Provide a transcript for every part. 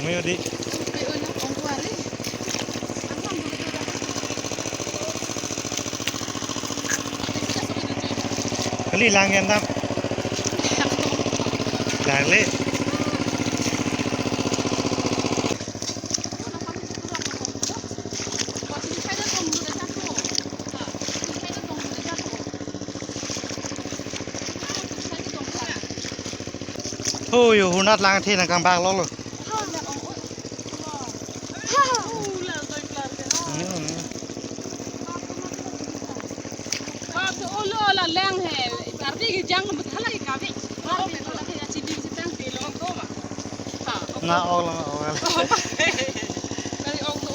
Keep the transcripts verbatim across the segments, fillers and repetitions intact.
Ayo di. Kali lang yan dam. Lang le. Oh, yo, hunat lang the nang kang bak lok lo. Hmm. Bap to olo la lang he. Arti ke jang mo thala ke kabe. Bap to la ke ya chidi si tang te lo ko ma. Ha. Nga ok lo, nga ok lo. Kali ok to.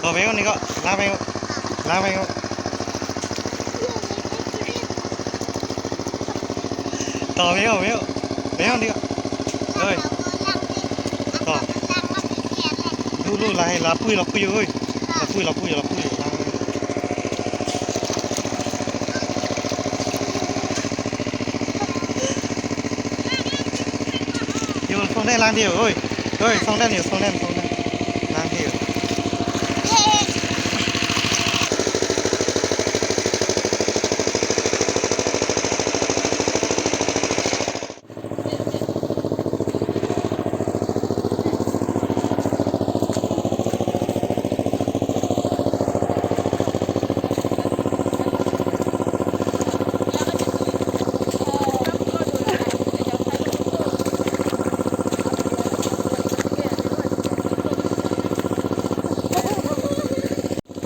To veo ni ko, lang veo, lang veo. To veo, veo, veo ni ko. Oi. To. Lu, lu, lang, lapui, lapui, oi. Lapui, lapui, lapui, lang. Yo, songdam lang di, oi. Oi, songdam yo, songdam, songdam. Lang di yo.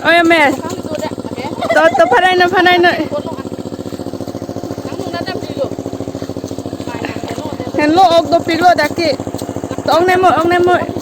Oi, ame. To, to, phanai non, phanai non. Henlo ok dopiklo dak ke. To ong nemoi, ong nemoi.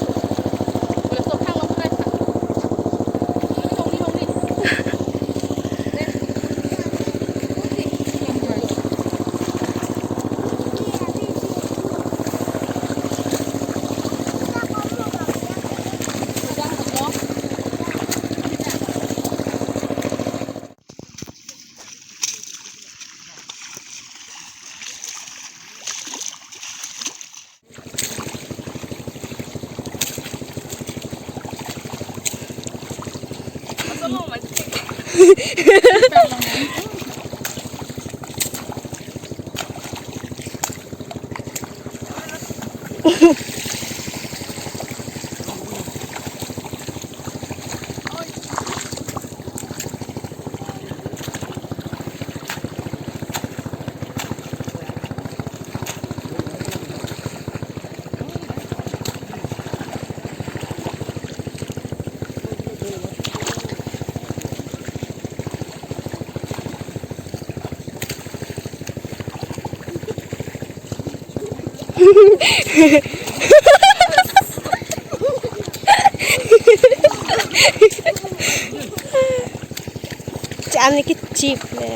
Cham ni kechip le.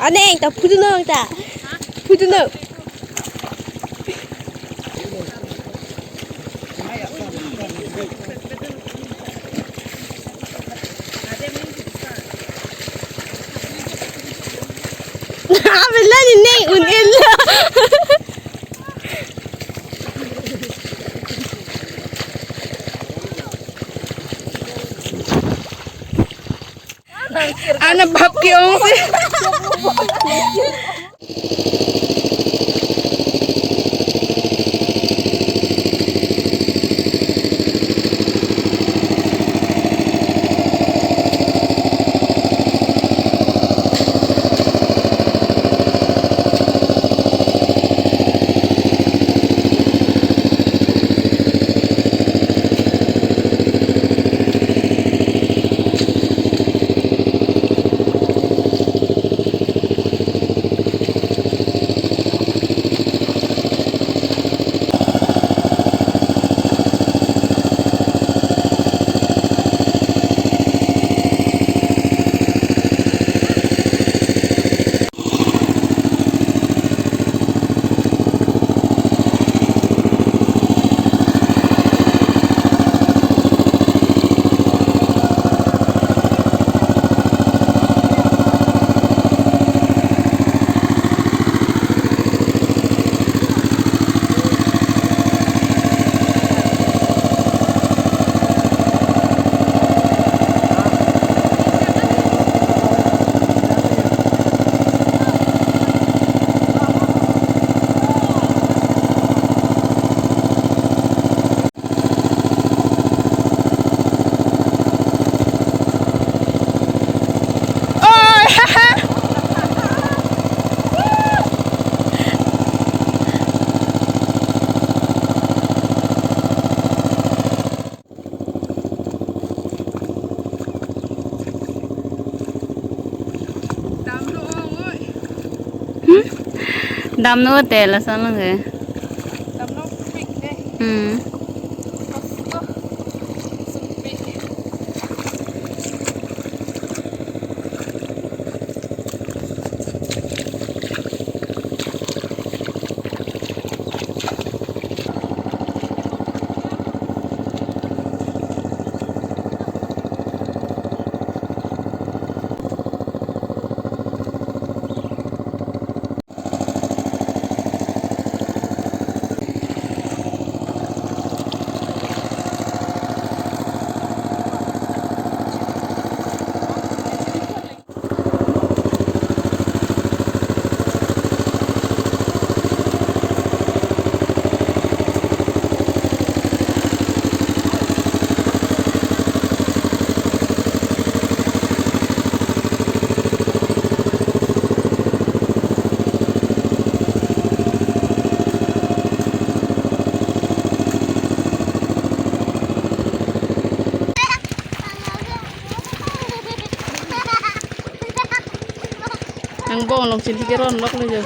Aneng ta phudunon ta. Phudunon. Abela ni neng un-e lo. Ana bap ke-ong si. Damlo te lason lang ke. Damlo pik de. Hmm. Kosto. Sumpik. Angbong along chinti keron lok le jo.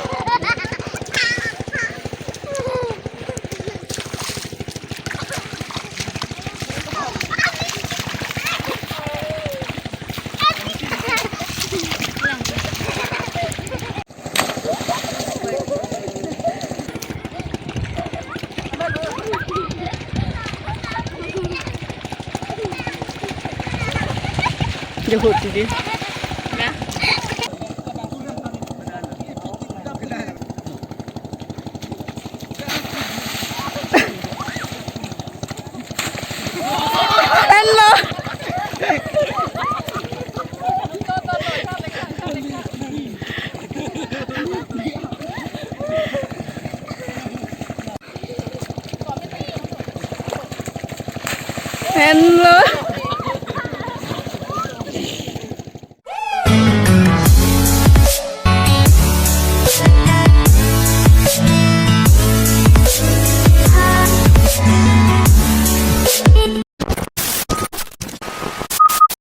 Jehut didi. Hello. Hello.